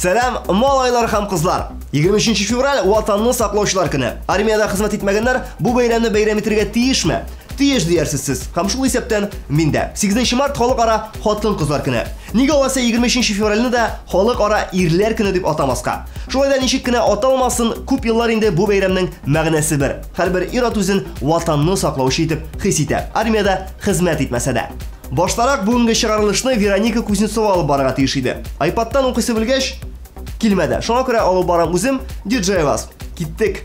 Сәлам, малайлар һәм кызлар! 23 февраль Ватанны саклаучылар көне. Армиядә хезмәт итмәгәннәр бу бәйрәмне бәйрәм итәргә тиешме? Тиеш диярсез сез. Һәм шул исәптән мин дә. 8 март халыкара хатын-кызлар көне. Нигә алайса 23 февральне дә халыкара ирләр көне дип атамаска? Шулай да ничек кенә аталмасын, күп еллар инде бу бәйрәмнең мәгънәсе бер. Һәрбер ир-ат үзен Ватанны саклаучы итеп хис итә, армиядә хезмәт итмәсә дә. Баштарак бүгенге чыгарылышны Вероника Кузнецова алып барырга тиеш иде. iPadтан укыйсы белгәч, килмәде. Шуңа күрә алып барам үзем, DJ Вас. Киттек.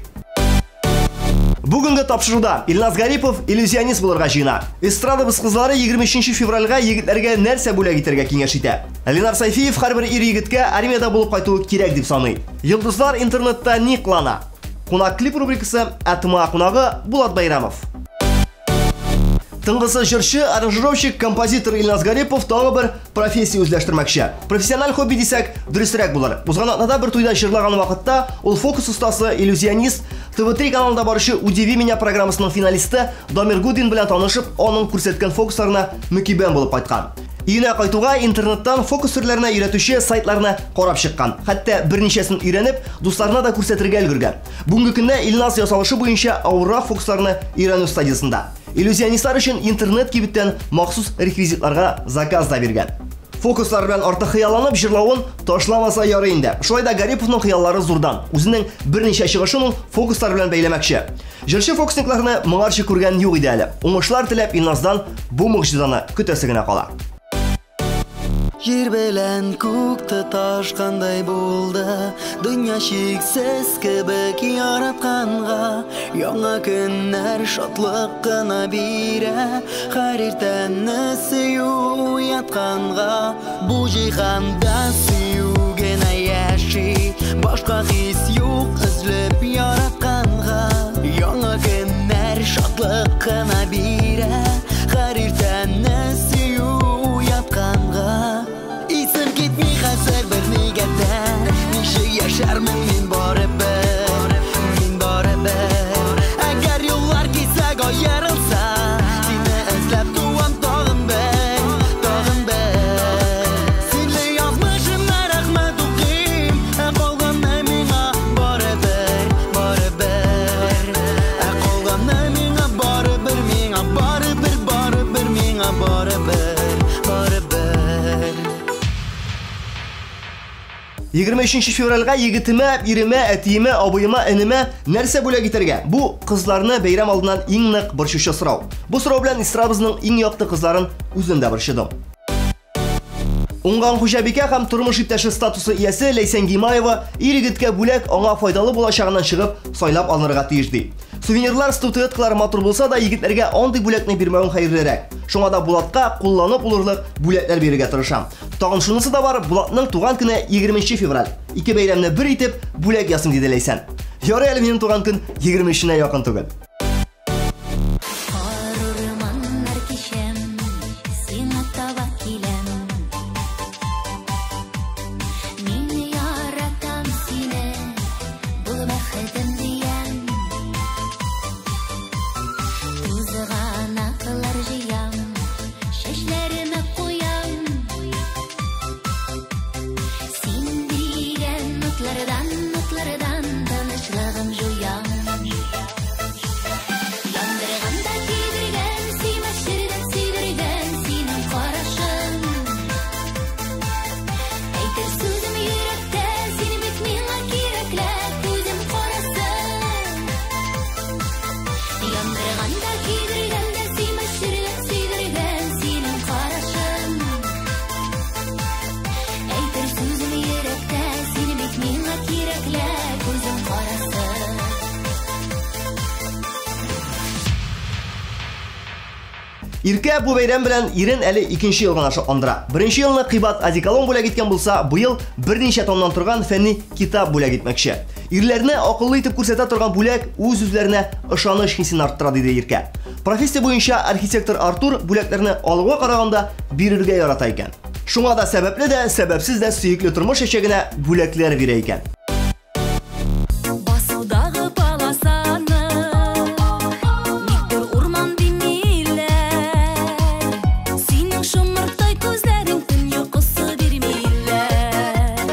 Бүгенге тапшыруда Илназ Гарипов иллюзионист булырга җыена. Эстрадабыз кызлары 23 февральгә егетләргә нәрсә бүләк итәргә киңәш итә. Ленар Сайфиев һәрбер ир-егеткә армиядә булып кайтуы кирәк дип саный. Йолдызлар интернетта ни кылана? Кунак клип рубрикасы, ә ТМА кунагы Булат Байрамов. Тынгысыз җырчы, аранжировщик, композитор Илназ Гарипов тагы бер профессия үзләштермәкче. Профессиональ хобби дисәк, дөресрәк булыр. Узган атнада бер туйда җырлаган вакытта ул фокус остасы, иллюзионист, ТВ3 каналында баручы Удиви меня программасының финалисты Дамир Гудин белән танышып, аның күрсәткән фокусларына мөкиббән булып кайткан. Өенә кайтуга интернеттан фокус серләренә өйрәтүче сайтларны карап чыккан. Хәтта берничәсен өйрәнеп, дусларына да күрсәтергә өлгергән. Бүгенге көндә Илназ ясалышы буенча авыррак фокусларны өйрәнү стадиясендә. Иллюзионистлар өчен интернет кибеттән махсус реквизитларга заказ да биргән. Фокуслар белән артык хыялланып җырлавын ташламаса ярый инде. Шулай да Гариповның хыяллары зурдан. Үзенең берничә чыгышын ул фокуслар белән бәйләмәкче. Җырчы фокусникларны моңарчы күргән юк иде әле. Уңышлар теләп Илназдан бу могҗизаны көтәсе генә кала. Җир белән күк тоташкандай булды, дөнья чиксез кебек яратканга. Яңа көннәр шатлык кына бирә, һәр иртәне сөю уятканга. Бу җиһанда сөю генә яши, башка хис юк өзелеп яратканга. Яңа көннәр шатлык кына бирә, һәр иртәне сөю уятканга. Исем китми хәзер бернигә дә, ничек яшәрмен мин барыбер, мин барыбер. Әгәр юллар кисәк аерылса, сине эзләп туам тагын бер, тагын бер. Синле язмышымна рәхмәт укыйм, ә калганы миңа барыбер, барыбер. Ә калганы миңа барыбер, миңа барыбер, барыбер, миңа барыбер, барыбер. 23 февральгә егетемә, иремә, әтиемә, абыема, энемә нәрсә бүләк итәргә? Бу кызларны бәйрәм алдыннан иң нык борчучы сорау. Бу сорау белән эстрадабызның иң якты кызларын үзем дә борчыдым. Уңган хуҗабикә һәм тормыш иптәше статусы иясе Ләйсән Гимаева ир-егеткә бүләк аңа файдалы булачагыннан чыгып сайлап алынырга тиеш ди. Сувенирлар, статуэткалар матур булса да, егетләргә андый бүләкне бирмәвең хәерлерәк. Шуңа да Булатка кулланып булырлык бүләкләр бирергә тырышам. Тагын шунысы да бар, Булатның туган көне 20 февраль. Ике бәйрәмне бер итеп бүләк ясыйм, диде Ләйсән. Ярый әле минем туган көн 23-нә якын түгел. Кар урманнар кичәм, сиңа таба киләм. Мин яратам сине, бул бәхетем диям. Тузганаклар җыям, чәчләремә куям. Син дигән утлардан, утлардан тынычлыгым җуям. Яндырганда кидергән, сөймәштердән сөйдергән синең карашың. Әйтер сүзем йөрәктә, син бит миңа кирәкле, күзем карасы. Яндырганда кидергән, сөймәштердән сөйдергән синең карашың. Әйтер сүзем йөрәктә, син бит миңа кирәкле, күзем карасы. Иркә бу бәйрәм белән ирен әле икенче ел гына шатландыра. Беренче елны кыйбат одеколон бүләк иткән булса, быел берничә томнан торган фәнни китап бүләк итмәкче. Ирләрне акыллы итеп күрсәтә торган бүләк үз-үзләренә ышаныч хисен арттыра, диде Иркә. Профессия буенча архитектор Артур бүләкләрне алуга караганда бирергә ярата икән. Шуңа да сәбәпле дә, сәбәпсез дә сөекле тормыш чәчәгенә бүләкләр бирә икән. Басудагы полосаны никтер урман димиләр. Синең шомыртай күзләрең төн йокысы бирмиләр.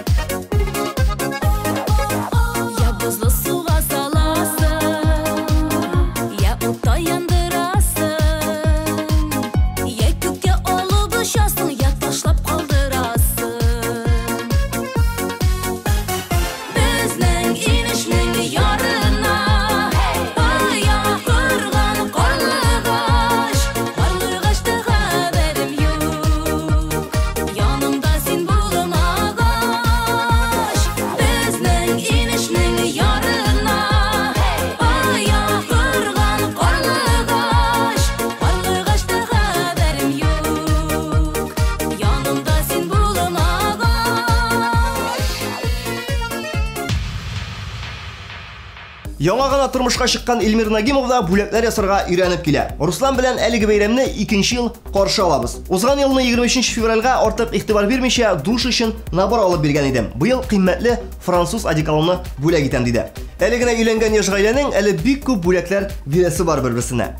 Яңа гына тормышка чыккан Эльмир Нагимов да бүләкләр ясарга өйрәнеп килә. Руслан белән әлеге бәйрәмне икенче ел каршы алабыз. Узган елны 23 февральгә артык игътибар бирмичә душ өчен набор алып биргән идем. Быел кыйммәтле француз одеколоны бүләк итәм, диде. Әле генә өйләнгән яшь гаиләнең әле бик күп бүләкләр бирәсе бар бер-берсенә.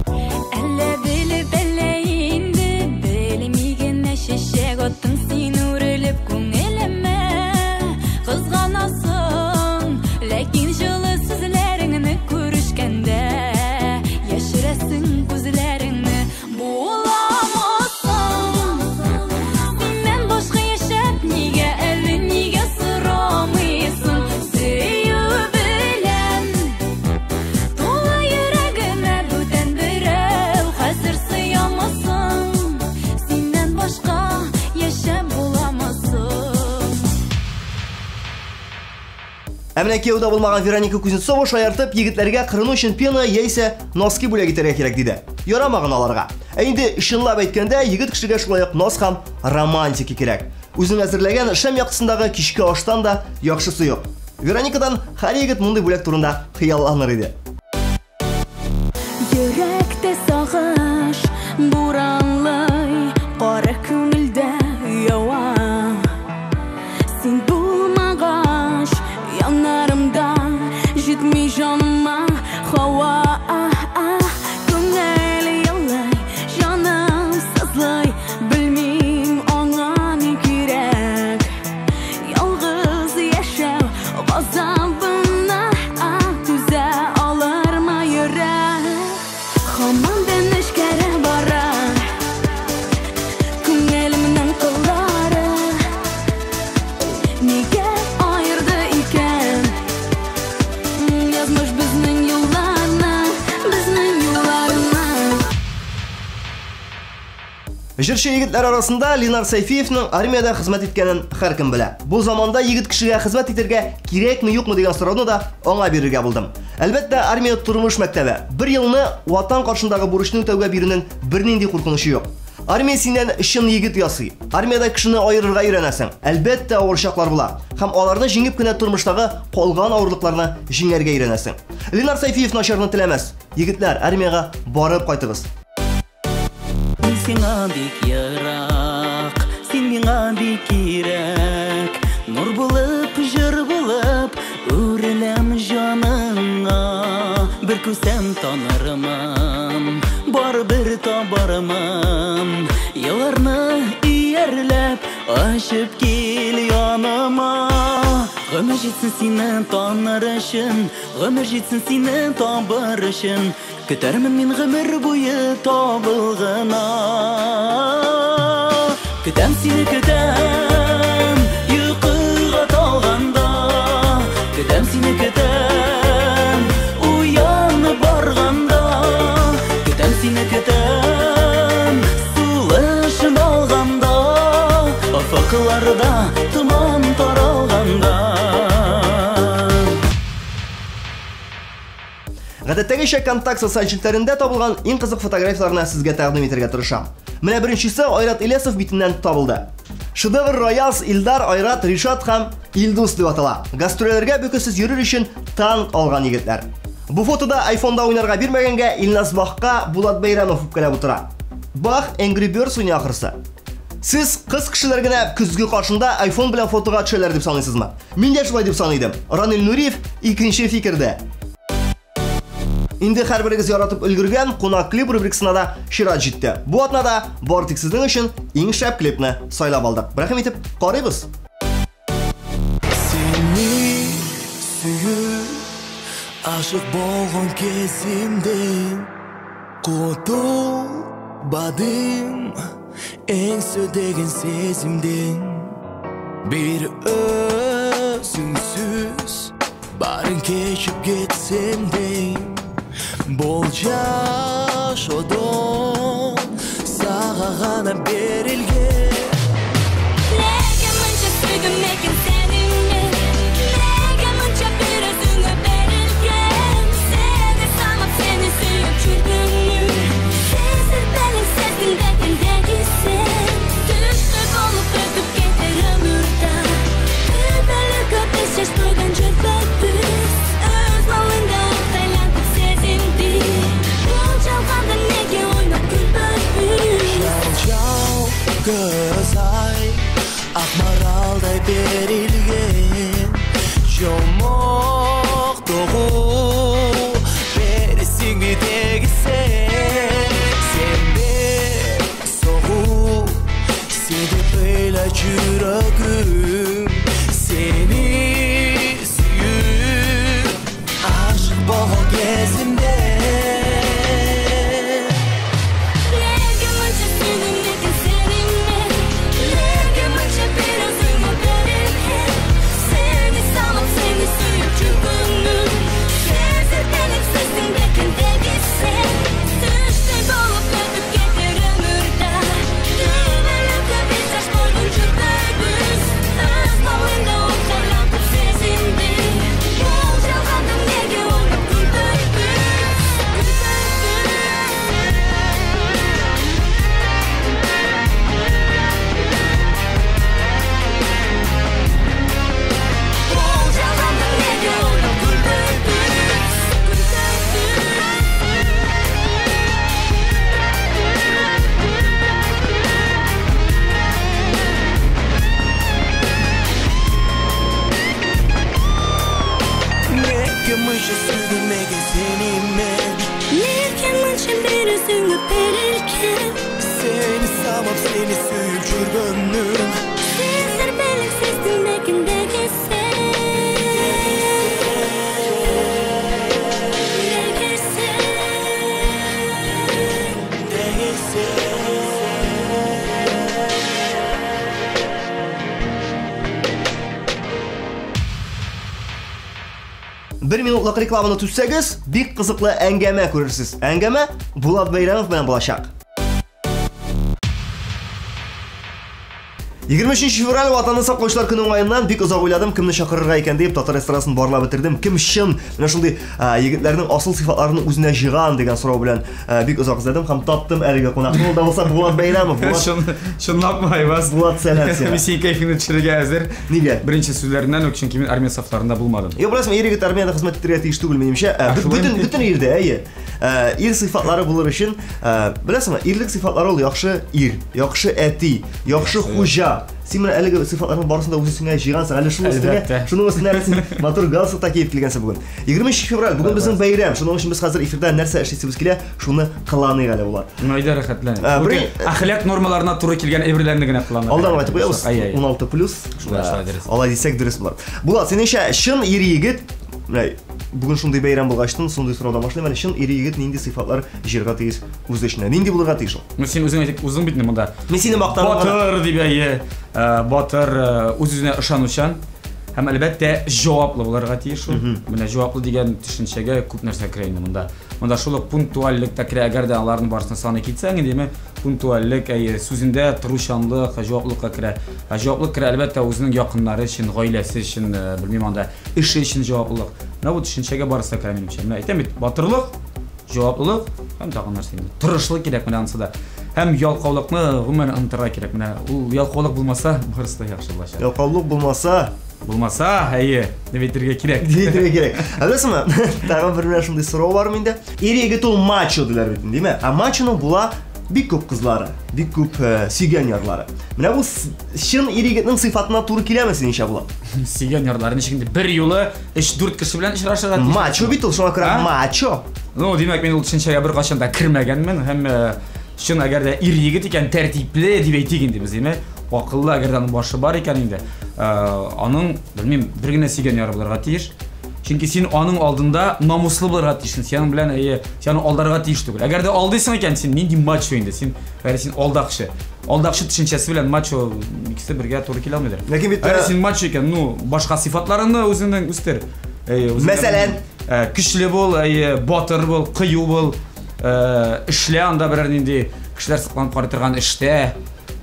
Әллә белеп, әллә инде белми генә чәчәк аттың син үрелеп күңелемә. Кызганасың, ләкин җылы сүзләреңне күрешкәндә яшерәсең күзләреңне. Буламасың, синнән башка яшәп нигә әле нигә сорамыйсың? Сөю белән тулы йөрәгемә бүтән берәү хәзер сыямасың. Синнән башка яшәп буламасың. Ә менә кияүдә булмаган Вероника Кузнецова шаяртып егетләргә кырыну өчен пена яисә носки бүләк итәргә кирәк диде. Ярамаган аларга. Ә инде чынлап әйткәндә, егет кешегә шулай ук наз һәм романтика кирәк. Үзен әзерләгән шәм яктысындагы кичке аштан да яхшысы юк. Вероникадан һәр егет мондый бүләк турында хыялланыр иде. Йөрәктә сагыш буранлый, кара күңелдә ява. Син булмагач яннарымда җитми җаныма һава. Күңел елый, җаным сызлый, белмим аңа ни кирәк. Ялгыз яшәү газабына түзә алырмы йөрәк? Һаман да нечкәрә бара күңелемнең кыллары. Нигә аерды икән язмыш безнең юлларны, безнең юлларны? Җырчы егетләр арасында Ленар Сәйфиевның армиядә хезмәт иткәнен һәркем белә. Бу заманда егет кешегә хезмәт итәргә кирәкме юкмы дигән сорауны да аңа бирергә булдым. Әлбәттә, армия тормыш мәктәбе. Бер елны ватан каршындагы бурычны үтәүгә бирүнең бернинди куркынычы юк. Армия синнән чын егет ясый. Армиядә кешене аерырга өйрәнәсең. Әлбәттә, авыр чаклар була. Һәм аларны җиңеп кенә тормыштагы калган авырлыкларны җиңәргә өйрәнәсең. Ленар Сәйфиев начарны теләмәс. Егетләр, армиягә барып кайтыгыз. Мин сиңа бик ерак, син миңа бик кирәк. Нур булып, җыр булып, үреләм җаныңа. Бер күрсәм танырмын, барыбер табармын. Елларны иярләп, ачып кил яныма. Гомер җитсен сине таныр өчен, гомер җитсен сине табыр өчен. Көтәрмен мин гомер буе табылгына. Көтәм сине, көтәм, йокыга талганда. Көтәм сине, көтәм, уянып барганда. Көтәм сине, көтәм, сулышым алганда. Офыкларда томан таралганда. Гадәттәгечә Контакт социаль челтәрендә табылган иң кызык фотографияләрне сезгә тәкъдим итәргә тырышам. Менә беренчесе Айрат Илесов битеннән табылды. Шедевр Раяз, Илдар, Айрат, Ришат һәм Илдус дип атала. Гастрольләргә бөкесез йөрер өчен танк алган егетләр. Бу фотода айфонда уйнарга бирмәгәнгә Илназ Бахка Булат Бәйрәмов үпкәләп утыра. Бах Angry Birds уйный ахрысы. Сез кыз кешеләр генә көзге каршында iPhone белән фотога төшәләр дип саныйсызмы? Мин дә шулай дип саный идем. Ранил Нуриев икенче фикердә. Инде һәрберегез яратып өлгергән кунак клип рубрикасына да чират җитте. Бу атнада бар тик сезнең өчен иң шәп клипны сайлап алдык. Рәхим итеп карыйбыз. Сeni сүйіп, ашық болған кезімде құтылбадым еңсе деген сезімден. Bir өзіңсіз барын кешіп кетсем де, бұл жашоодон сага гана берилген. Неге мынча сүйдүм экен сени мен? Неге мынча бир өзүңө берилгем? Сени санап, сени сүйүп жүрдүммү? Сезип элең сездиң бетиңдегисин. Түштө болуп өтүп кетер өмүр да. Түбөлүккө биз шашпаган жүрбөйбүз. Көз ай, ақ маралдай берілген Жомоқтығы бересің дегісен Сенде соғу, сені бөле жүрегім Сені сүйіп, ашық болған кезімде. Неге мынша сүйдім екен сені мен? Неге мынша бір өзіңе берілген? Сені салып, сені сүйіп жүргенім Сезіртелік сөздің бетіндегі сен. Түштей болып өтіп кетер өмірді. Түбөлөккө биз жаш бойдон жүрбөйбүз. Өз көңүлүмдө от жайлатып сезимди. Бул жалганда эмнеге ойноп күлбөйбүз? Күлбөйбүз. Бул жалганда эмнеге ойноп күлбөйбүз? Күлбөйбүз. Неге мынша сүйдім екен сені мен? Неге мынша бір өзіңе берілген? Сені самап, сені сүйіп жүргенім Сезір белек сездің мекендегі сен. Неге сен? Дегісен. Бер минутлык рекламаны түзсәгез, бик кызыклы әңгәмә күрерсез. Әңгәмә Булат Бәйрәмов белән булачак. 23 февраль Ватанны саклаучылар көне уңаеннан бик озак уйладым, кемне чакырырга икән дип, татар эстрадасын барлап бетердем. Кем чын менә шундый егетләрнең асыл сыйфатларын үзенә җыйган дигән сорау белән бик озак эзләдем һәм таптым әлеге кунакны. Ул да булса Булат Бәйрәмов. Булат, Чынлапмы, Айваз? Булат, сәлам сиңа. Мин синең кәефеңне төшерергә әзер. Нигә? Беренче сүзләреннән үк, чөнки мин армия сафларында булмадым. Юк, беләсеңме, ир егет армиядә хезмәт итәргә тиеш түгел, минемчә. Шулай Бөтен ирдә, әйе. Ир сыйфатлары булыр өчен, беләсеңме, ирлек сыйфатлары ул яхшы ир, яхшы әти, яхшы хуҗа. Син менә әлеге сыйфатларның барысын да үз өстеңә җыйгансың. Әле шуның өстенә, Әлбәттә. шуның өстенә әле син матур галстук та киеп килгәнсең бүген. 23 февраль, бүген безнең бәйрәм. Шуның өчен без хәзер эфирда нәрсә эшлисебез килә, шуны кыланыйк әле, Булат. Ну, әйдә рәхәтлән. Әхлак нормаларына туры килгән әйберләрне генә кыланыйк. Алдан ук әйтеп куябыз, Әй, әй. 16 плюс. Шулай, шулай, дөрес. Алай дисәк дөрес булыр. Булат, синеңчә чын ир егет, менә бүген шундый бәйрәм булгачтын, шундый сораудан башлыйм әле, чын ир егет нинди сыйфатлар җыярга тиеш үз эченә? Нинди булырга тиеш ул? Ну, син үзең әйтеп, үзең бит инде монда. Мин сине мактадым гына. Батыр дип, әйе. Батыр, үз-үзенә ышанучан һәм әлбәттә җаваплы булырга тиеш ул. Менә җаваплы дигән төшенчәгә күп нәрсә керә инде монда. Монда шул ук пунктуальлек тә керә, әгәр дә аларның барысын саный китсәң, инде пунктуальлек, әйе, сүзендә торучанлык, җаваплылыкка керә. Җаваплылык керә әлбәттә үзенең якыннары өчен, гаиләсе өчен, белмим анда, эше өчен җаваплылык. Менә бу төшенчәгә барысы да керә минемчә. Менә әйтәм бит, батырлык, җаваплылык һәм тагын нәрсә инде. Тырышлык кирәк менә анысы да. Һәм ялкаулыкны гомумән онытырга кирәк. Менә ул ялкаулык булмаса, барысы да яхшы булачак. Ялкаулык булмаса, Булмаса, әйе, дип әйтергә кирәк. дип әйтергә кирәк. Ә беләсеңме, тагын бер менә шундый сорау бар миндә. Ир егет ул мачо диләр бит, димә? Ә мачоның була бик күп кызлары, бик күп сөйгән ярлары. Менә бу чын ир егетнең сыйфатына туры киләме синеңчә, Булат? Сөйгән ярлары ничек инде бер юлы 3-4 кеше белән очрашырга тиеш. Мачо бит ул, шуңа күрә А? мачо. Ну, димәк, мин ул төшенчәгә беркайчан да кермәгәнмен һәм чын әгәр дә ир егет икән, тәртипле дип әйтик инде без, димәк, акыллы, әгәр дә аның башы бар икән инде, аның, белмим, бер генә сөйгән яры булырга тиеш. Чөнки син аның алдында намуслы булырга тиешсең, синең белән, әйе, син аны алдарга тиеш түгел. Әгәр дә алдыйсың икән, син нинди мачо инде, син, әгәр син алдакчы. Алдакчы төшенчәсе белән мачо икесе бергә туры килә алмыйдыр. Ләкин бит, Әгәр син мачо икән, ну, башка сыйфатларыңны үзеңнең үстер. Әйе, үзеңнең, Мәсәлән? Көчле бул, әйе, батыр бул, кыю бул, эшлә анда берәр нинди кешеләр сокланып карый торган эштә,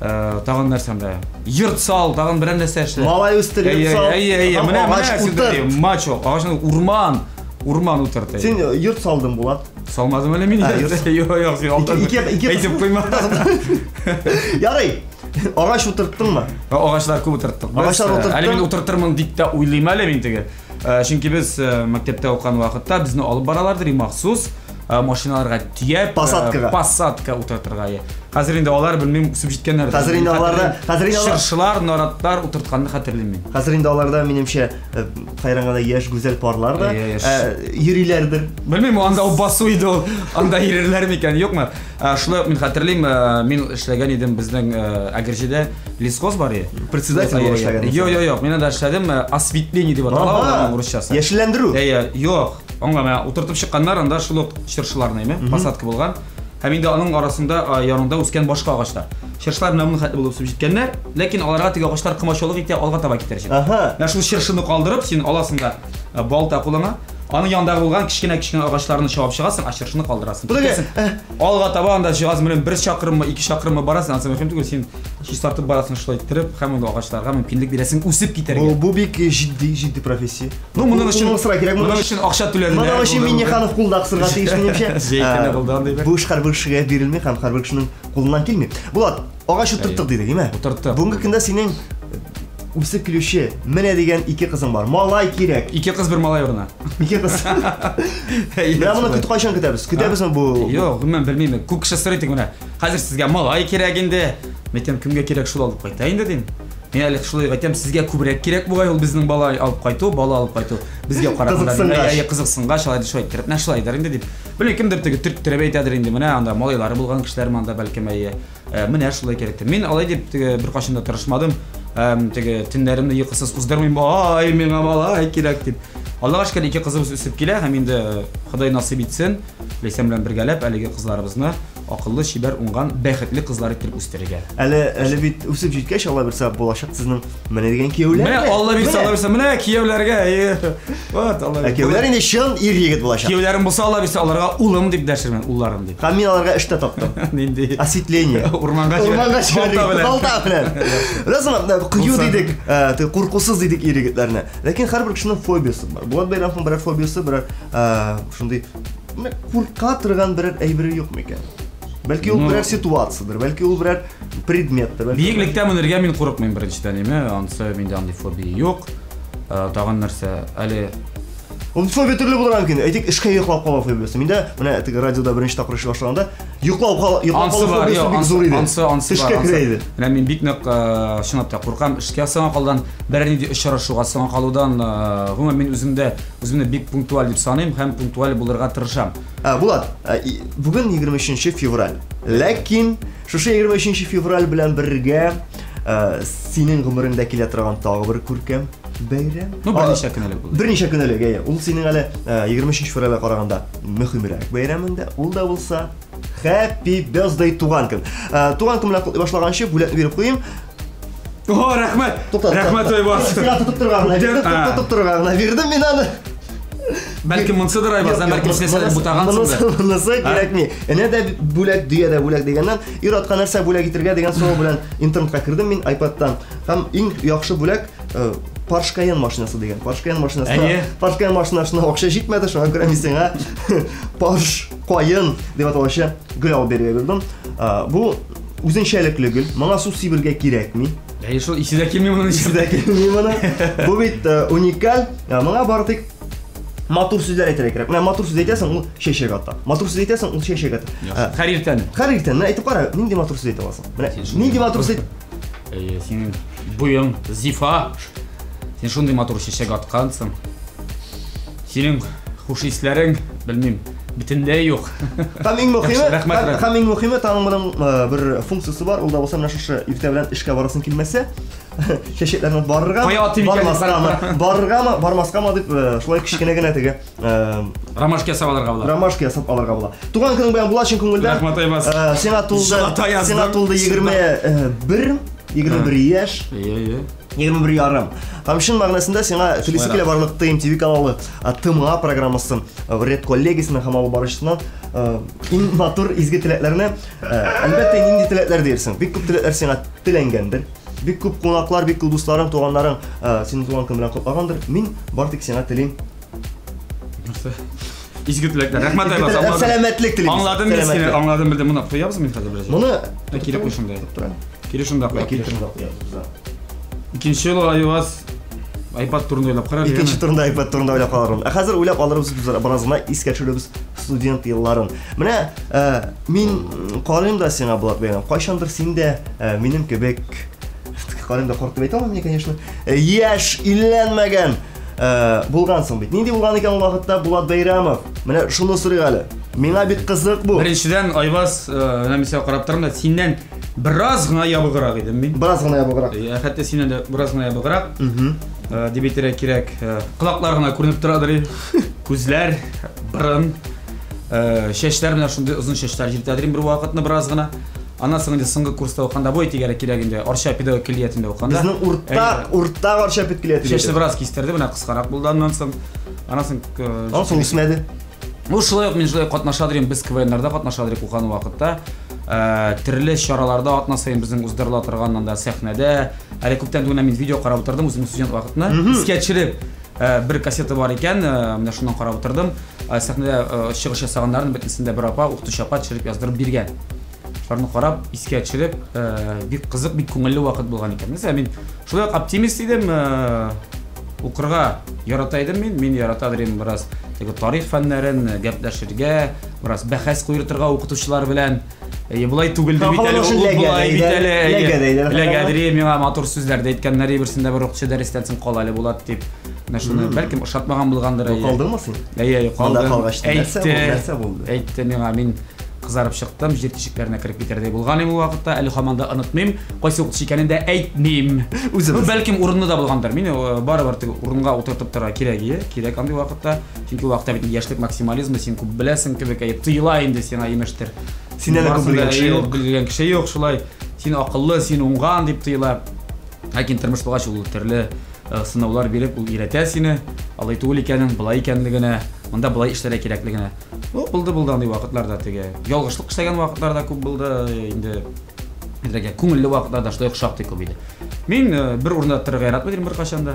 тагын нәрсә анда? Йорт сал, тагын берәр нәрсә эшлә. Малай үстер, йорт Әйе, сал. әйе, әйе, Һәм менә, агач менә син утырт. әйе, мачо, агачны урман, урман утырт, әйе. Син йорт салдың, Булат. Салмадым әле мин. А, йорт. Юк, юк, син алдан Ике- әйтеп куйма. Ярый. Агач утырттыңмы? Агачлар күп утырттык. Без, Агачлар утырттың. Әле мин утыртырмын дип тә уйлыйм әле мин теге. Чөнки без мәктәптә укыган вакытта безне алып баралардыр, махсус машиналарга төяп, Посадкага. посадка утыртырга, әйе. Хәзер инде алар белмим үсеп җиткәннәр. Хәзер инде аларда, хәзер инде алар чыршылар, наратлар утыртканны хәтерлим мин. Хәзер инде аларда минемчә э, хайран гына яшь гүзәл парлар да э, йөриләрдер. Белмим, анда ул басу иде ул. Анда йөрерләр микән, юкмы? Шулай ук мин хәтерлим, мин эшләгән идем безнең Әгерҗедә лесхоз бар иде. Председатель булып эшләгән. Юк, юк, юк, мин анда эшләдем, осветление дип атала аның урысчасы. Яшелләндерү. Әйе, юк. Аңа менә утыртып чыкканнар, анда шул ук чыршыларны, әйме, посадка булган. Һәм инде аның арасында янында үскән башка агачлар. Чыршылар менә моның хәтле булып үсеп җиткәннәр, ләкин аларга теге агачлар комачаулык итә, алга таба китәр өчен. Менә шул чыршыны калдырып, син аласың да балта кулыңа, аның янындагы булган кечкенә-кечкенә агачларны чабып чыгасың, ә чыршыны калдырасың. Китәсең. Алга таба анда җиһаз белән бер чакрыммы, ике чакрыммы барасың, анысы мөһим түгел, син чистартып барасың шулай иттереп, һәм инде агачларга мөмкинлек бирәсең үсеп китәргә. Бу, бу бик җитди, җитди профессия. Ну, моның өчен кирәк, моның өчен акча түләделәр. Моның өчен Миннеханов кулда кысырга тиеш, минемчә. Җәй көне булды андый бер. Бу эш һәрбер кешегә бирелми һәм һәрбер кешенең кулыннан килми. Булат, агач утырттык дидек, әйме? Утырттык. Бүгенге көндә синең үсеп килүче менә дигән ике кызың бар. Малай кирәк. Ике кыз, бер малай урына. Ике кыз. Менә моны көт кайчан көтәбез? Көтәбезме бу? Юк, гомумән белмим. Күп кеше сорый тик менә. Хәзер сезгә малай кирәк инде. Мин әйтәм, кемгә кирәк шул алып кайта инде дим. Мин әле шулай әйтәм, сезгә күбрәк кирәк бугай ул безнең бала алып кайту, бала алып кайту. Безгә караганда. Кызыксынгач. Кызыксынгач, алай шулай иттереп, менә шулайдыр инде дип. Белмим, кемдер теге төрттереп әйтәдер инде, менә анда малайлары булган кешеләр анда бәлкем әйе. Менә шулай кирәктер. Мин алай дип теге беркайчан да тырышмадым. Теге төннәремне йокысыз уздырмыйм. Ай, миңа малай кирәк дип. Аллага шөкер, ике кызыбыз үсеп килә һәм инде Ходай насыйп итсен, Ләйсән белән бергәләп әлеге кызларыбызны акыллы, чибәр, уңган, бәхетле кызлар итеп үстерергә. Әле әле бит үсеп җиткәч, Алла бирсә, булачак сезнең менә дигән кияүләр. Менә Алла бирсә, Алла бирсә, менә кияүләргә. Вот, Алла. Ә кияүләр инде чын ир егет булачак. Кияүләрем булса, Алла бирсә, аларга улым дип дәшермен, улларым дип. Һәм мин аларга эш тә таптым. Нинди? Осветление. Урманга Урманга җибәрергә. Балта белән. Беләсеңме, кыю дидек, теге куркусыз дидек ир егетләрне. Ләкин һәрбер кешенең фобиясе бар. Булат Бәйрәмовның берәр фобиясе, берәр шундый менә курка торган берәр әйбере юк микән? Бәлки ул берәр ситуациядер, бәлки ул берәр предметтер. Биеклектә менергә мин курыкмыйм беренчедән, име, анысы миндә андый фобия юк. Тагын нәрсә, әле Ул фобия төрле булырга мөмкин. Әйтик, эшкә йоклап калу фобиясе. Миндә менә теге радиода беренче тапкыр эшли башлаганда йоклап кал, йоклап калу фобиясе бик зур иде. Ансы, ансы бар. Эшкә керә иде. Менә мин бик нык чынлап та куркам эшкә соңа калудан, берәр нинди очрашуга соңа калудан. Гомумән мин үземдә үземне бик пунктуаль дип саныйм һәм пунктуаль булырга тырышам. Булат, бүген 23 февраль. Ләкин шушы 23 февраль белән бергә синең гомереңдә килә торган тагы бер күркәм бәйрәм. Ну, берничә көн элек булды. Берничә көн элек, әйе. Ул синең әле 23 февральгә караганда мөһимрәк бәйрәмеңдә. Ул да булса Happy Birthday туган көн. Туган көн белән котлый башлаганчы бүләкне биреп куйыйм. О, рәхмәт. Рәхмәт, Айбаз. Сиңа тотып торырга гына бирдем, тотып торырга гына бирдем мин аны. Бәлкем монсыдыр Айбаз, бәлкем син нәрсәдер бутагансыңдыр. Монысы кирәкми. Энә дә бүләк, дөя дә бүләк дигәннән, ир-атка нәрсә бүләк итергә дигән сорау белән интернетка кердем мин iPadтан. Һәм иң яхшы бүләк Porsche Cayenne машинасы дигән. Porsche Cayenne машинасына, Porsche Cayenne машинасына акча җитмәде, шуңа күрә мин сиңа Porsche Cayenne дип аталучы гөл алып бирергә булдым. Бу үзенчәлекле гөл, моңа су сибергә кирәкми. Әйе, шул исе дә килми моның. Исе дә килми моның. Бу бит уникаль. Моңа бары тик матур сүзләр әйтергә кирәк. Менә матур сүз әйтәсең, ул чәчәк ата. Матур сүз әйтәсең, ул чәчәк ата. Һәр иртән. Һәр иртән. Менә әйтеп кара, нинди матур сүз әйтә аласың? Менә нинди матур сүз Әйе, синең буең зифа. Син шундый матур чәчәк аткансың. Синең хуш исләрең, белмим, бөтенләй юк. Һәм иң мөһиме, һәм иң мөһиме, тагын моның бер функциясе бар, ул да булса менә шушы иртә белән эшкә барасың килмәсә, чәчәкләрне барыргамы, бармаскамы, барыргамы, бармаскамы дип шулай кечкенә генә теге ромашка ясап алырга була. Ромашка ясап алырга була. Туган көнең белән була чын күңелдән. Рәхмәт, Айбаз. Сиңа тулды, сиңа тулды 21, 21 яшь. Әйе, әйе. 21 ярым. Һәм чын мәгънәсендә сиңа телисе килә барлык ТМТВ каналы, ТМА программасы, Ред коллегиясенең һәм алып баручысыннан иң матур изге теләкләрне, әлбәттә, нинди теләкләр диярсең? Бик күп теләкләр сиңа теләнгәндер. Бик күп кунаклар, бик күп дусларың, туганнарың синең туган көн белән котлагандыр. Мин бары тик сиңа телим. Нәрсә? Изге теләкләр. Рәхмәт, Айбаз. Сәламәтлек телим. Аңладым мин сине, аңладым, белдем. Моны куябыз мин хәзер бераз. Моны кире куй шунда. Кире шунда куй. Кире шунда куябыз. Икенче юлы Айбаз iPad турында уйлап карар. Икенче турында iPad турында уйлап карармын. Ә хәзер уйлап алырбыз без бераз гына искә төшерәбез. студент елларын. Менә мин карыйм да сиңа, Булат Бәйрәм, кайчандыр син дә минем кебек, карыйм да карт дип әйтә алмыйм, конечно, яшь, өйләнмәгән булгансың бит. Нинди булган икән ул вакытта Булат Бәйрәмов? Менә шуны сорыйк әле. Миңа бик кызык бу. Беренчедән, Айваз, менә мин сиңа карап торам да, синнән бераз гына ябыграк идем мин. Бераз гына ябыграк. Хәтта синнән дә бераз гына ябыграк. Дип әйтергә кирәк. Колаклар гына күренеп торадыр. Күзләр, борын, чәчләр менә шундый озын чәчләр җиртәдер бер вакытны бераз гына. Аннан соң инде соңгы курста укыганда бу әйтергә кирәк инде Арча педагогик көллиятендә укыганда. Безнең уртак Арча педкөллияте. Чәчне бераз кистерде, менә кыскарак булды аннан соң. Аннан соң Аннан соң үсмәде. Ну, шулай ук мин шулай катнаша дирем, без КВНнарда катнаша дирек укыган вакытта. Төрле чараларда атна саен безнең уздырыла торган анда сәхнәдә. Әле күптән түгел мин видео карап утырдым, үземнең студент вакытны. Искә төшереп, бер кассета бар икән, менә шуннан карап утырдым. Сәхнәдә чыгыш ясаганнарның бөтенесен дә бер апа, укытучы апа төшереп яздырып биргән. Шуларны карап, искә төшереп, бик кызык, бик күңелле вакыт булган икән. Мәсәлән, мин шулай ук оптимист идем, укырга ярата идем мин. Мин ярата идем бераз теге тарих фәннәрен, гәпләшергә, бераз бәхәс куертырга укытучылар белән. Болай түгел дип бит әле, ул болай бит әле. Ләгәдер, миңа матур сүзләр дә әйткәннәр, берсендә бер укытучы дәрестән соң кал әле Булат дип. Менә шуны бәлкем ошатмаган булгандыр. Калдыңмы син? Әйе, калдым. Анда калгач нәрсә булды? Әйтте миңа, мин кызарып чыктым, җир тишекләренә кереп китәрдәй булган идем ул вакытта. Әле һаман да онытмыйм, кайсы укытучы икәнен дә әйтмим. Үзебез. Ну, бәлкем урынны да булгандыр. Мине барыбер теге урынга утыртып тора кирәк ие, кирәк андый вакытта. Чөнки ул вакытта бит яшьлек максимализмы, син күп беләсең кебек, әйе, тыела инде сиңа имештер. Синнән дә күп белгән кеше юк. Белгән кеше юк, шулай. Син акыллы, син уңган дип тыела. Ләкин тормыш булгач, ул төрле сынаулар биреп, ул өйрәтә сине. Алай түгел икәнен, болай икәнлегенә, монда болай эшләргә кирәклегенә. Ну, булды, булды андый вакытларда теге. Ялгышлык эшләгән вакытлар да күп булды, инде әйтергә күңелле вакытлар да шулай ук шактый күп иде. Мин бер урында торырга яратмый идем беркайчан да.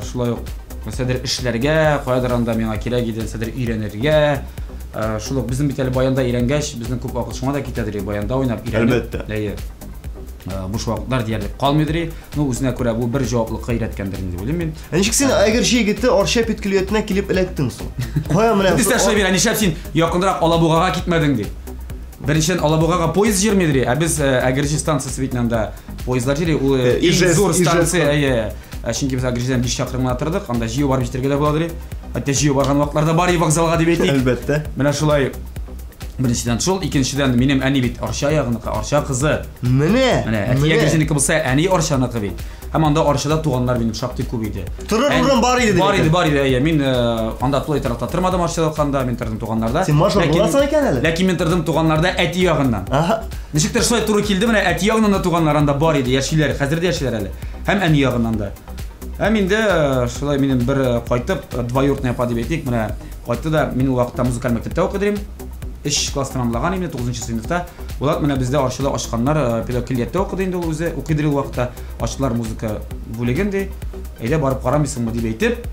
Шулай ук нәрсәдер эшләргә, каядыр анда миңа кирәк иде, нәрсәдер өйрәнергә. Шул ук безнең бит әле баянда өйрәнгәч, безнең күп вакыт шуңа да китәдер, баянда уйнап өйрәнеп. Әлбәттә. Әйе. Буш вакытлар диярлек калмыйдыр. Ну, үзенә күрә бу бер җаваплылыкка өйрәткәндер инде уйлыйм мин. Ә ничек син Әгерҗе егете Арча педкөллиятенә килеп эләктең соң? Кая менә? Дисә шулай бирә, нишләп син якынрак Алабугага китмәдең ди. Беренчедән Алабугага поезд йөрмидер, ә без Әгерҗе станциясе бит анда поездлар йөри, ул иң зур станция, әйе. Чөнки без Әгерҗедән 5 чакрым гына тордык, анда җыю барып җитәргә дә буладыр. Хәтта җыю барган вакытларда бар вокзалга дип әйтик. Әлбәттә. Менә шулай. Беренчедән шул, икенчедән минем әни бит Арча ягыныкы, Арча кызы. Менә. Менә әти Әгерҗенеке булса, әни Арчаныкы бит. Һәм анда Арчада туганнар минем шактый күп иде. Торыр урын бар иде. Бар иде, бар иде. Әйе, мин анда тулай торакта тормадым Арчада укыганда, мин тордым туганнарда. Син мажор буласың икән әле. Ләкин мин тордым туганнарда әти ягыннан. Аһа. Ничектер шулай туры килде, менә әти ягыннан да туганнар анда бар иде, яшиләр, хәзер дә яшиләр әле. Һәм әни ягыннан да. Һәм инде шулай минем бер кайтып, двоюродная апа дип әйтик, менә кайтты да, мин ул вакытта музыкаль мәктәптә укыдым. 3 класс тәмамлаган инде, 9 сыйныфта. Булат менә бездә Арчада ачканнар, педагог көллияттә укыды инде ул үзе, укыйдыр ул вакытта. Ачтылар музыка бүлеген ди. Әйдә барып карамыйсыңмы дип әйтеп,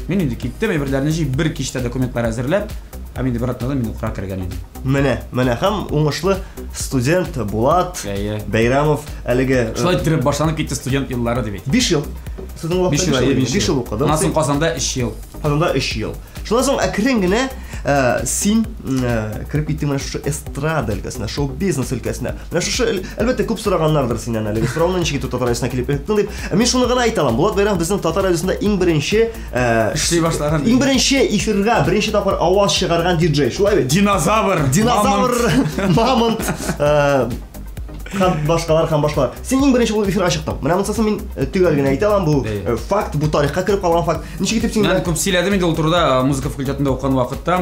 мин инде киттем, әйберләрне җыеп, бер кичтә документлар әзерләп, һәм инде бер атнадан мин укырга кергән идем. Менә, менә һәм уңышлы студент Булат Бәйрәмов әлеге шулай иттереп башланып китте студент еллары дип әйт. 5 ел. Сезнең вакытта 5 ел укыдың. Аннан соң Казанда 3 ел. Казанда 3 ел. Шуннан соң әкрен генә син кереп киттең менә шушы эстрада өлкәсенә, шоу-бизнес өлкәсенә. Менә шушы, әлбәттә, күп сораганнардыр синнән әлеге сорауны, ничек итеп Татар радиосына килеп эләктең дип. Мин шуны гына әйтә алам. Булат Бәйрәмов безнең Татар радиосында иң беренче эшли башлаган, иң беренче эфирга беренче тапкыр аваз чыгарган диджей. Шулай бит? Динозавр, динозавр, мамонт, һәм башкалар, һәм башкалар. Син иң беренче булып эфирга чыктың. Менә монысы мин төгәл генә әйтә алам, бу факт, бу тарихка кереп калган факт. Ничек итеп син? Мин күп сөйләдем инде ул турыда, музыка факультетында укыган вакытта,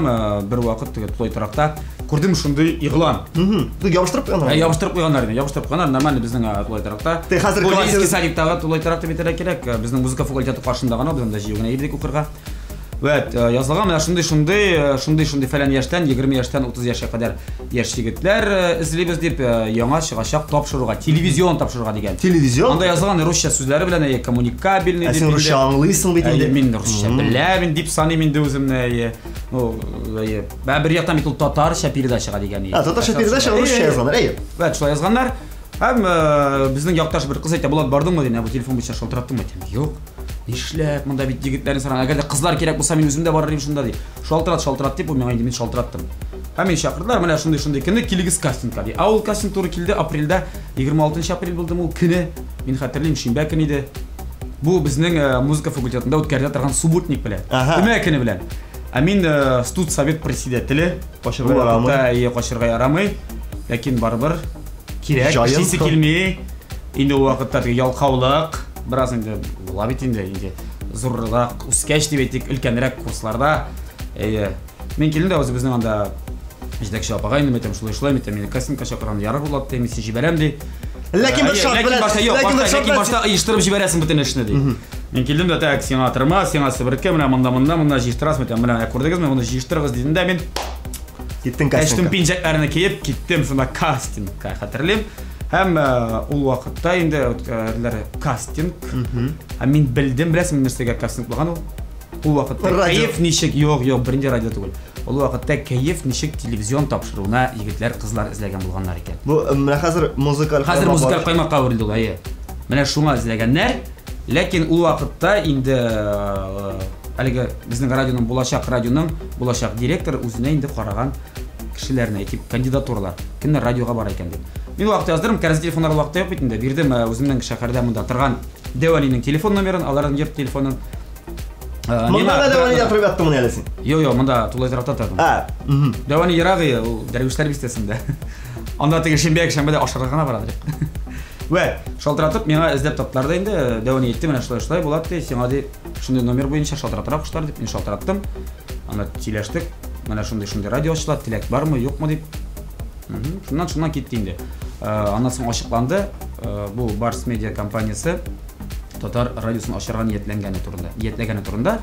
бер вакыт теге тулай торакта күрдем шундый игълан. Ябыштырып куйганнар. Ябыштырып куйганнар инде, ябыштырып куйганнар, нормально безнең тулай торакта. Те хәзер классик садиктагы тулай торак дип әйтергә кирәк, безнең музыка факультеты каршында гына, без анда җыю генә идек укырга. Вәт, язылган менә шундый шундый, шундый шундый фәлән яшьтән, 20 яшьтән 30 яшькә кадәр яшь егетләр эзлибез дип, яңа чыгачак тапшыруга, телевизион тапшыруга дигән. Телевизион? Анда язылган русча сүзләре белән, әйе, коммуникабельный дип. Ә син русча аңлыйсың бит инде. Мин русча беләм дип саныйм инде үземне, әйе. Ну, әйе. Бә бер яктан бит ул татарча передачага дигән. А, татарча передача русча язганнар, әйе. Вәт, шулай язганнар. Һәм безнең якташ бер кыз әйтә, Булат, бардыңмы дигән, бу телефон буенча шалтыраттыңмы? Әйтәм, юк. Нишләп монда бит егетләрне сораган? Әгәр дә кызлар кирәк булса, мин үзем дә барыр идем шунда, ди. Шалтырат, шалтырат дип, ул миңа инде мин шалтыраттым. Һәм мине чакырдылар, менә шундый-шундый көнне килегез кастингка, ди. Ә ул кастинг туры килде апрельдә, 26 апрель булдымы ул көне? Мин хәтерлим, шимбә көн иде. Бу безнең э, музыка факультетында үткәрелә торган субботник белән. Өмә көне белән. Ә мин э, студсовет председателе. Качырга ярамый. Әйе, качырга ярамый. Ләкин барыбер кирәк, эшлисе килми. Инде ул вакытта теге ялкаулык, бераз инде була бит инде, инде зуррак үскәч дип әйтик, өлкәнрәк курсларда. Әйе. Мин килдем дә үзебезнең анда җитәкче апага инде әйтәм, шулай шулай әйтәм, мине кастингка чакырган, ярар булат ди, мин сине җибәрәм ди. Ләкин бер шарт белән, башта юк, башта, ләкин башта оештырып җибәрәсең бөтен эшне ди. Мин килдем дә так, сиңа тырма, сиңа себерке, менә монда, монда, монда җыештырасың, әйтәм, менә күрдегезме, моны җыештырыгыз дидем дә мин киттем кастингка. Костюм пинжәкләрне киеп киттем шунда кастингка, хәтерлим. Һәм ул вакытта инде үткәрделәр кастинг. Һәм мин белдем, беләсеңме нәрсәгә кастинг булган ул? Ул вакытта кәеф ничек, юк, юк, бернинди радио түгел. Ул вакытта кәеф ничек телевизион тапшыруына егетләр, кызлар эзләгән булганнар икән. Бу менә хәзер музыкаль Хәзер музыкаль каймакка әверелде ул, әйе. Менә шуңа эзләгәннәр. Ләкин ул вакытта инде әлеге безнең радионың булачак радионың булачак директоры үзенә инде караган кешеләрне әйтик, кандидатуралар. Кемнәр радиога бара икән дип. Мин вакыт яздырдым, кәрәзле телефоннар ул вакытта юк бит инде. Бирдем үземнең шәһәрдә монда торган Дәү әнинең телефон номерын, аларның йорт телефонын. Монда да Дәү әнидә торып яттыңмыни әле син? Юк, юк, монда тулай торакта тордым. А, Дәү әни ерак, ул Дәрвишләр бистәсендә. Анда теге шимбә, якшәмбедә ашарга гына барадыр. Вә, шалтыратып, миңа эзләп таптылар да инде. Дәү әни әйтте, менә шулай шулай була ди, сиңа ди, шундый номер буенча шалтыратырга куштылар дип, мин шалтыраттым. Анда сөйләштек. Менә шундый шундый радио ачыла, теләк бармы, юкмы дип. Шуннан шуннан китте инде. Аннан соң ачыкланды, бу Барс Медиа компаниясе татар радиосын ачарга ниятләнгәне турында, ниятләгәне турында.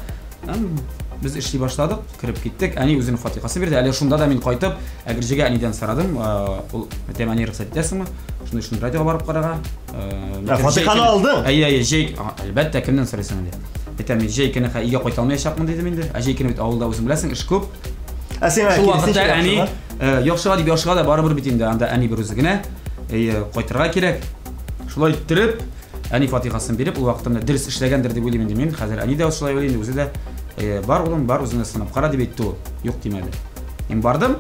Без эшли башладык, кереп киттек. Әни үзенең фатихасы бирде. Әле шунда да мин кайтып, Әгерҗегә әнидән сорадым. Ул, әйтәм, әни рөхсәт итәсеңме? Шундый шундый радиога барып карарга. Фатиханы алдың? Әйе, әйе, җәй, әлбәттә, кемнән сорыйсың инде. Әйтәм, мин җәй көне өйгә кайта алмаячакмын дидем инде. Ә җәй көне бит авылда үзең беләсең, эш күп. Ә сиңа шул вакытта әни яхшыга дип яхшыга да барыбер бит инде анда әни бер үзе генә. Әйе, кайтырга кирәк. Шулай иттереп, әни фатихасын биреп, ул вакытта менә дөрес эшләгәндер дип уйлыйм инде мин. Хәзер әни дә шулай уйлый инде, үзе дә. Бар, улым, бар, үзеңне сынап кара дип әйтте ул. Юк димәде. Мин бардым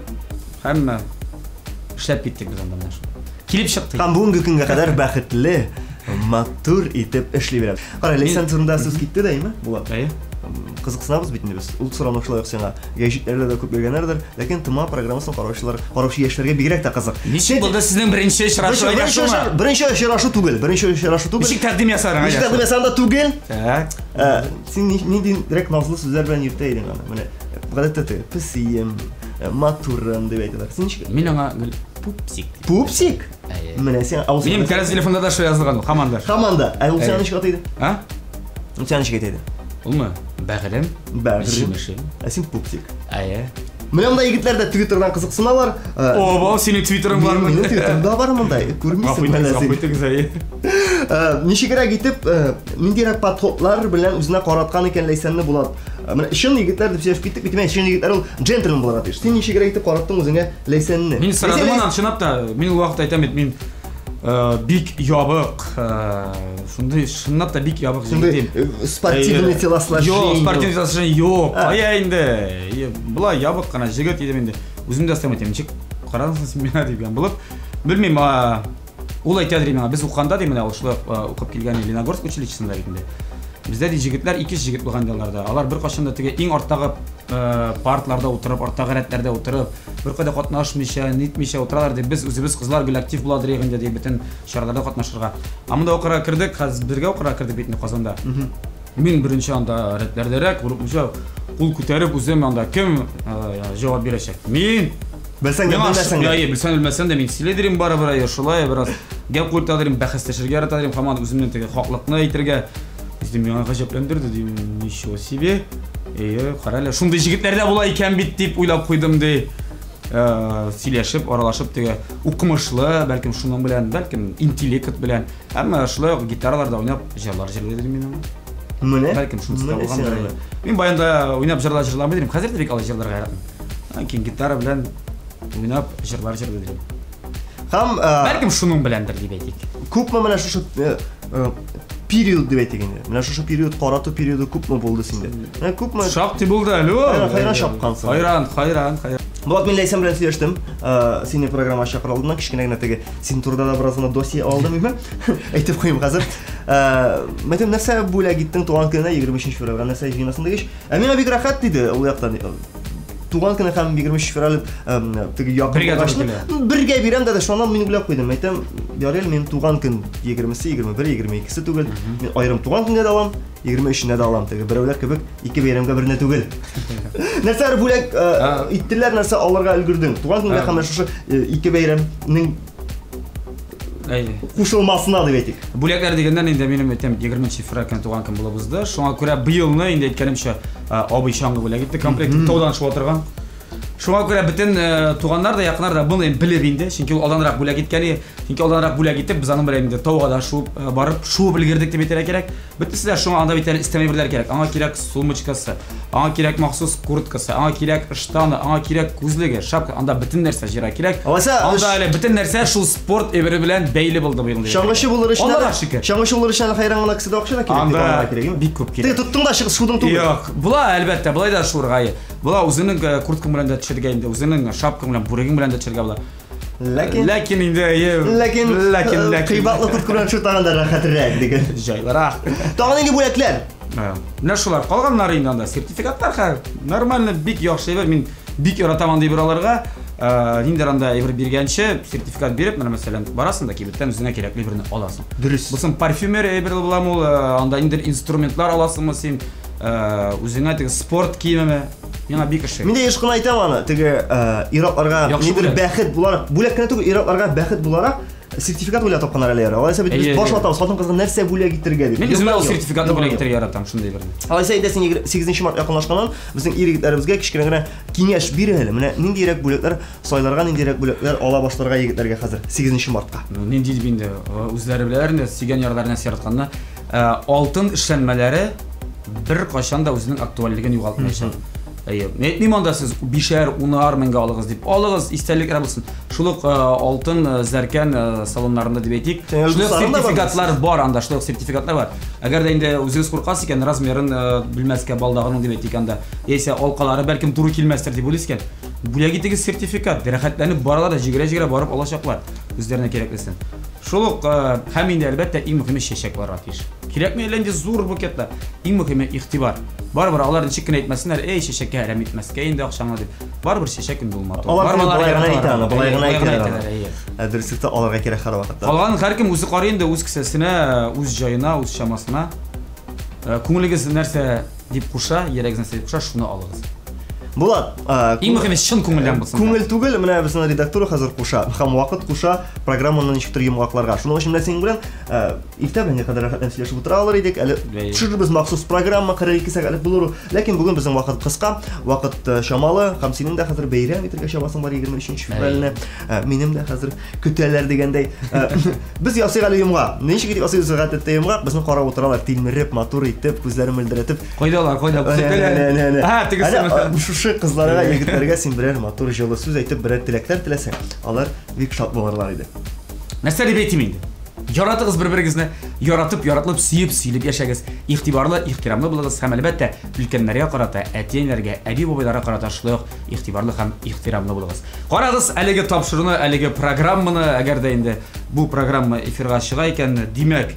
һәм эшләп киттек без анда менә шул. Килеп чыкты. Һәм бүгенге көнгә кадәр бәхетле, матур итеп эшли бирәбез. Кара, Ләйсән турында сүз китте дә, әйме? Булат. Әйе. Кызыксынабыз бит инде без. Ул сорауны шулай ук сиңа гәҗитләрдә дә күп биргәннәрдер, ләкин ТМА программасын караучылар, караучы яшьләргә бигрәк тә кызык. Ничек булды сезнең беренче очрашу? Беренче очрашу түгел, беренче очрашу түгел. Ничек тәкъдим ясадың? Ничек тәкъдим ясадың да түгел. Так. Син ниндирәк назлы сүзләр белән йөртә идең аны? Менә гадәттә теге песием, матурым дип әйтәләр. Син ничек? Мин аңа гел пупсик. Пупсик? Әйе. Менә син авыз. Минем кәрәз телефонда да шулай язылган ул, һаман да. Һаман да. Ә ул сиңа ничек атый иде? А? Ул сиңа ничек әйтә иде? Улмы? Бәгырем. Бәгырем. Җимешем. Ә син пупсик. Әйе. Менә монда егетләр дә Твиттердан кызыксыналар. О, синең Твиттерың бармы? Минем Твиттерымда бар монда. Күрмисең менә син. Гафу итегез, әйе. Ничегрәк итеп, ниндирәк подходлар белән үзенә караткан икән Ләйсәнне Булат? Менә чын егетләр дип сөйләшеп киттек бит, менә чын егетләр ул джентльмен булырга тиеш. Син ничегрәк итеп караттың үзеңә Ләйсәнне? Мин сорадым аннан, чынлап та, мин ул вакытта әйтәм бит, мин бик ябык, шундый чынлап та бик ябык җегет. Спортивный телосложение. Юк, спортивный телосложение юк. Кая инде? Болай ябык кына җегет идем инде. Үзем дә әйтәм, ничек карадың син миңа дигән булып. Белмим, ул әйтә ди миңа, без укыганда ди менә ул шулай укып килгән Лениногорск училищесында бит инде. Бездә ди җегетләр ике җегет булган елларда. Алар беркайчан да теге иң арттагы партларда утырып, арттагы рәтләрдә утырып, беркайда катнашмыйча, нитмичә утыралар ди. Без үзебез кызлар гел актив буладыр инде ди, бөтен чараларда катнашырга. Ә монда укырга кердек, хәзер бергә укырга кердек бит инде Казанда. Мин беренче анда рәтләрдәрәк, курыкмыйча кул күтәреп үзем анда кем җавап бирәчәк? Мин. Белсәң дә, белмәсәң дә. Әйе, белсәң белмәсәң дә мин сөйләдерим барыбер, әйе, шулай бераз гәп куертадырым, дим, бәхәсләшергә яратадырым, һаман үземнең теге хаклыкны әйтергә. Дим, миңа гаҗәпләндерде, дим, ничего себе. Әйе, кара әле, шундый җегетләр дә була икән бит дип уйлап куйдым, ди. Сөйләшеп, аралашып теге укымышлы, бәлкем шуның белән, бәлкем интеллект белән. Әмма шулай ук гитараларда уйнап җырлар җырлый идем мин аңа. Менә. Бәлкем шунысы да булгандыр. Мин баянда уйнап җырлар җырламый идем. Хәзер дә бик алай җырларга яратмыйм. Ләкин гитара белән уйнап җырлар җырлый идем. Һәм бәлкем шуның беләндер дип әйтик. Күпме менә шушы период дип әйтик инде. Менә шушы период, карату периоды күпме булды синдә? Менә күпме? Шактый булды әле ул. Хайран чапкансың. Хайран, хайран, хайран. Булат, мин Ләйсән белән сөйләштем. Сине программа чакыра алдыннан кечкенә генә теге син турыда да бераз гына досье алдым име? Әйтеп куйым хәзер. Мәйтәм, нәрсә бүләк иттең туган көненә 23 февральгә нәрсә җыенасың дигәч, ә миңа бик рәхәт диде ул яктан. Туган көне һәм 23 февраль теге якын Бергә туры булгачны, килә. Бергә бирәм дә, шуннан мин уйлап куйдым. Әйтәм, ярый әле минем туган көн 20-се, 21, 22-се түгел. Мин аерым туган көнгә дә алам, 23-енә дә алам. Теге берәүләр кебек ике бәйрәмгә берне түгел. Нәрсәләр бүләк иттеләр, нәрсә алырга өлгердең? Туган көнгә һәм шушы ике бәйрәмнең Әйе. кушылмасына дип әйтик. Бүләкләр дигәннән инде минем әйтәм 20 февраль көн туган көн булып узды. Шуңа күрә быелны инде әйткәнемчә абый чаңгы бүләк итте комплект таудан шуа торган. Шуңа күрә бөтен туганнар да, якыннар да моны белеп инде, чөнки ул алданрак бүләк иткән, чөнки алданрак бүләк итеп, без аның белән инде тауга да шуып барып, шуып өлгердек дип әйтергә кирәк. Бөтенесе дә шуңа анда бит әле өстәмә әйберләр кирәк. Аңа кирәк сумочкасы, аңа кирәк махсус курткасы, аңа кирәк ыштаны, аңа кирәк күзлеге, шапка, анда бөтен нәрсә җыйра кирәк. Алайса, Анда әле бөтен нәрсә шул спорт әйбере белән бәйле булды быел. Чаңгычы булыр өчен Аллага шөкер. Чаңгычы булыр өчен әле хайран гына кесәдә акча да кирәк. Анда дип аңларга кирәк, әйеме? бик күп кирәк. Теге тоттың да чыгып шудың түгел. Юк, була әлбәттә, былай да шуырга. Була үзенең курткаң белән дә төшергә инде, үзенең шапкаң белән, бүрегең белән дә төшергә була. Ләкин Ләкин инде, әйе. Ләкин ләкин, ләкин. Кыйбатлы куртка белән төшү тагын да рәхәтрәк дигән. Җайлырак. Тагын нинди бүләкләр? Менә шулар калганнары инде анда сертификатлар хәр нормально бик яхшы әйбер. Мин бик яратам андый әйбер алырга. Ниндидер анда әйбер биргәнче сертификат биреп, менә мәсәлән, барасың да кибеттән үзеңә кирәкле әйберне аласың. Дөрес. Булсын парфюмерия әйбере буламы ул, анда ниндидер инструментлар аласыңмы син, үзеңә теге спорт киеме, миңа бик ошый. Мин дә еш кына әйтәм аны, теге ир-атларга Яхшы ниндидер бүләк. бәхет буларак, бүләк кенә түгел, ир-атларга бәхет буларак сертификат уйлап тапканнар әле ярар. Алайса бит без Әйе, баш әйе. ватабыз, хатын-кызга нәрсә бүләк итәргә дип. Мин үземә ул Юк, сертификатны юк, бүләк юк. итәргә яратам, шундый берне. Алайса әйдә син 8 март якынлашканнан безнең ир егетләребезгә кечкенә генә киңәш бир әле. Менә ниндирәк бүләкләр сайларга, ниндирәк бүләкләр ала башларга егетләргә хәзер 8 мартка. Ну, нинди дип инде, үзләре беләләр инде, сөйгән ярлары нәрсә яратканны. Алтын эшләнмәләре бер кайчан да үзенең актуальлеген югалтмаячак. Әйе, әйтмим анда сез 5-әр, 10-ар меңгә алыгыз дип. Алыгыз, истәлекләр булсын. Шул ук алтын зәркән салоннарында дип әйтик. Синең Шул ук дусларың да бармы? сертификатлар бар анда, шул ук сертификатлар бар. Әгәр дә инде үзегез куркасыз икән, размерын белмәскә балдагының дип әйтик анда. Яисә алкалары бәлкем туры килмәстер дип уйлыйсыз икән. Бүләк итегез сертификат. Рәхәтләнеп баралар да җигерә-җигерә барып алачаклар үзләренә кирәклесен. Шул ук һәм инде әлбәттә иң мөһиме чәчәк булырга тиеш. Кирәкме әллә инде зур букетлар? Иң мөһиме игътибар. Барыбер алар ничек кенә әйтмәсеннәр, эй, чәчәккә әрәм итмәскә инде акчаңны дип. Барыбер чәчәк инде ул матур. Алар Барыбер болай алар гына әйтә аны, болай гына Әйе, әйтәләр. әйтәләр, әйе. Ә дөреслектә аларга кирәк һәрвакытта. Калган һәркем үзе карый инде үз кесәсенә, үз җаена, үз чамасына. Күңелегез нәрсә дип куша, йөрәгегез нәрсә дип куша, шуны алыгыз. Булат, Иң мөһиме чын күңелдән булсын. Күңел түгел, менә безнең редактура хәзер куша, һәм вакыт куша программаны ничектер йомгакларга. Шуның өчен менә синең белән иртә белән никадәр рәхәтләнеп сөйләшеп утыра алыр идек. Әле Әйе. төшерербез махсус программа 42 сәгатьлек булыр. Ләкин бүген безнең вакыт кыска, вакыт чамалы, һәм синең дә хәзер бәйрәм итәргә чабасың бар 23 февральне. Минем дә хәзер көтәләр дигәндәй. Без ясыйк әле йомга. Ничек итеп ясыйбыз гадәттә йомга? Безне карап утыралар, тилмереп, матур итеп, күзләрен мөлдерәтеп. Кайда алар, кайда? Әнә, әнә, әнә. Һа, тегесе. Әнә, шушы кызларга, егетләргә син берәр матур җылы сүз әйтеп, берәр теләкләр теләсәң, алар бик шат булырлар иде. Нәрсә дип әйтим инде? Яратыгыз бер-берегезне, яратып, яратылып, сөеп, сөелеп яшәгез. Игътибарлы, ихтирамлы булыгыз һәм әлбәттә өлкәннәргә карата, әти-әниләргә, әби-бабайларга карата шулай ук игътибарлы һәм ихтирамлы булыгыз. Карагыз әлеге тапшыруны, әлеге программаны, әгәр дә инде бу программа эфирга чыга икән, димәк,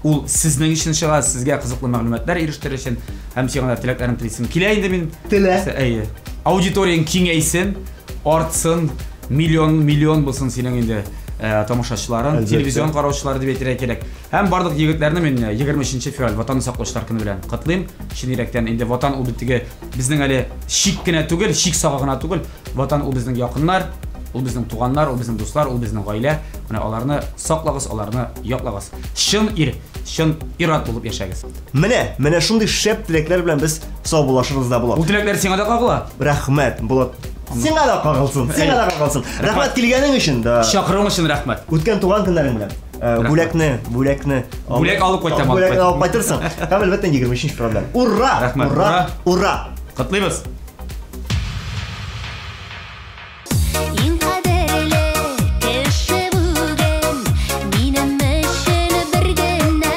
ул сезнең өчен чыга, сезгә кызыклы мәгълүматлар ирештерер өчен һәм сиңа да теләкләрем телисем килә инде мин. Телә. Әйе. Аудиторияң киңәйсен, артсын, миллион, миллион булсын синең инде тамашачыларың, Әлбәттә. телевизион караучылар дип әйтергә кирәк. Һәм барлык егетләрне мин 23 февраль Ватанны саклаучылар көне белән котлыйм. Чын йөрәктән инде Ватан ул бит теге безнең әле чик кенә түгел, чик сагы гына түгел. Ватан ул безнең якыннар, ул безнең туганнар, ул безнең дуслар, ул безнең гаилә. Менә аларны саклагыз, аларны яклагыз. Чын ир, чын ир-ат булып яшәгез. Менә, менә шундый шәп теләкләр белән без саубуллашырбыз да, Булат. Ул теләкләр сиңа да кагыла. Рәхмәт, Булат. Сиңа да кагылсын, сиңа да кагылсын. Рәхмәт килгәнең өчен да. Чакыруың өчен рәхмәт. Үткән туган көннәрең белән. Бүләкне, бүләкне. Бүләк алып кайтам, алып Бүләкне кайтам. алып кайтырсың. Һәм әлбәттә 23 февраль. Ура! Рәхмәт, Ура! ура! Ура! Котлыйбыз. Иң кадерле кеше бүген минем өчен бер генә.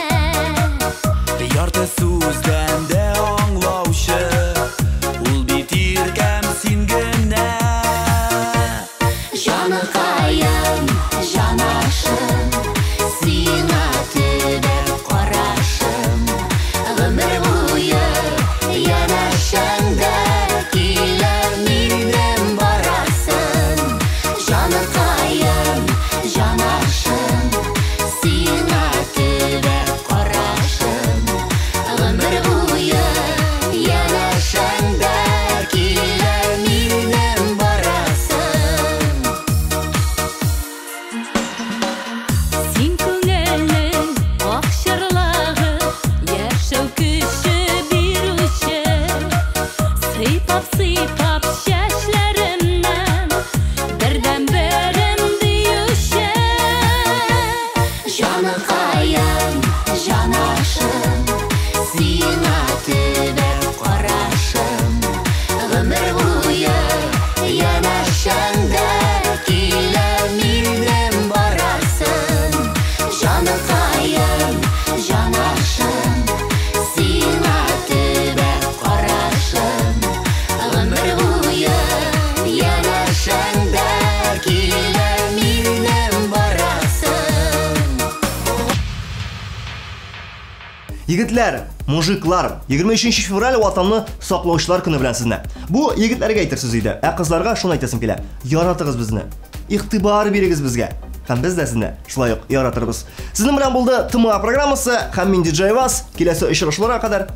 Егетләр, мужиклар, 23 февраль Ватанны саклаучылар көне белән сезне. Бу егетләргә әйтер сүз иде. Ә кызларга шуны әйтәсем килә. Яратыгыз безне. Игътибар бирегез безгә. Һәм без дә сезне шулай ук яратырбыз. Сезнең белән булды ТМА программасы һәм мин DJ Вас. Киләсе очрашуларга кадәр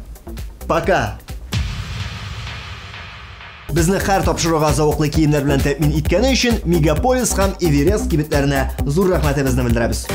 пока. Безне һәр тапшыруга зәвыклы киемнәр белән тәэмин иткәне өчен Мегаполис һәм Эверест кибетләренә зур рәхмәтебезне белдерәбез.